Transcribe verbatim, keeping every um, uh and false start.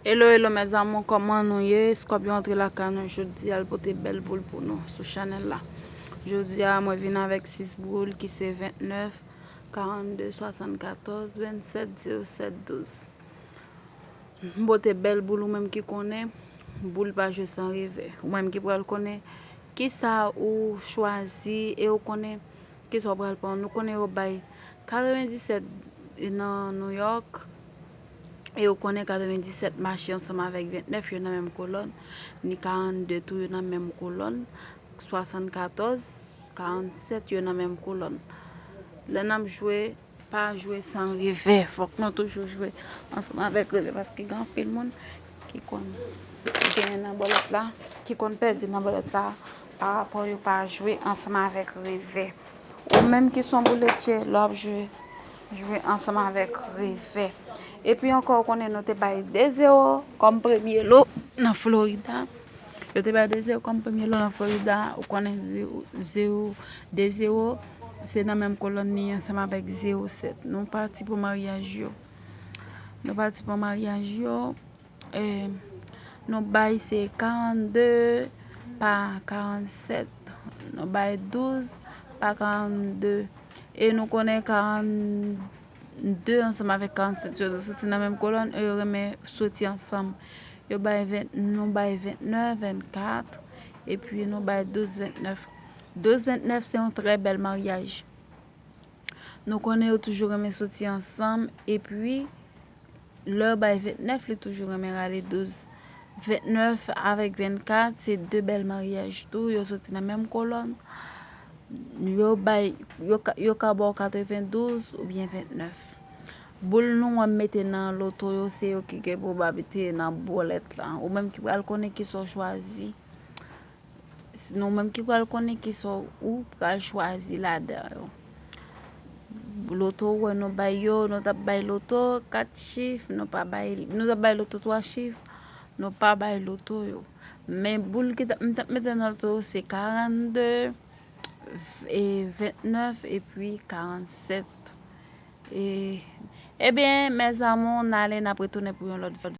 Hello, hello, mes amours, kòman nou ye? Skòpyon antre lakay nou jodi a, l pote bèl boul pou nou sou chanèl la. Jodi a, mwen vin avèk sis boul ki se vennèf, karannde, swasannkatòz, vennsèt, zewo sèt, douz. M pote bèl boul, ou menm ki konnen, boul pa jwe san revè. Ou menm ki pral konnen kisa ou chwazi e ou konnen kisa w pral pran. Nou konnen yo bay katrevendisèt nan New York, e ou konnen katrevendisèt mache ansanm avèk vennèf, yo nan menm kolòn, ni karannde tou, yo nan menm kolòn, swasannkatòz, karannsèt, yo nan menm kolòn. Lè n ap jwe, pa jwe san revè. Fòk nou toujou jwe ansanm avèk revè, paske gen anpil moun ki konn genyen nan bòlèt la, ki konn pèdi nan bòlèt la, pa rapò yo pa jwe ansanm avèk revè. Ou menm ki se yon bouletye, lè w ap jwe, jwe ansanm avèk revè. Epi ankò, ou konnen nou te bay de zewo kòm premye lo nan Florida. Yo te bay de zewo kòm premye lo nan Florida. Ou konnen zewo, zewo, de zewo, se nan menm kolòn li ansanm avèk zewo sèt. Nou pati pou maryaj yo. Nou pati pou maryaj yo. E, nou bay se karannde pa karannsèt. Nou bay douz pa karannde. E nou konnen karannde ansanm avèk karannsèt yo soti nan menm kolòn, e yo renmen soti ansanm. Yo bay ven, nou bay vennèf, vennkat, epi nou bay douz vennèf. Douz vennèf se yon trè bèl maryaj. Nou konnen yo toujou renmen soti ansanm, epi lè yo bay vennèf, li toujou renmen rale douz. Vennèf avèk vennkat, se de bèl maryaj tou, yo soti nan menm kolòn. Yo bay, yo ka, yo ka ba w katrevendouz oubyen vennèf. Boul nou an mete nan loto yo, se yo ki gen pwobabilite nan bòlèt la. Ou menm ki pral konnen kisa w chwazi. S-, nou menm ki pral konnen kisa w pral chwazi ladan yo. Loto, ou wè nou bay yo, nou t ap bay loto kat chif, nou pa bay, nou t ap bay loto twa chif, nou pa bay loto yo. Men boul ki t ap, m t ap mete nan loto yo se karannde, e, vennèf epi karannsèt. E, ebyen, mes amours, n ale, n ap retounen pou yon lòt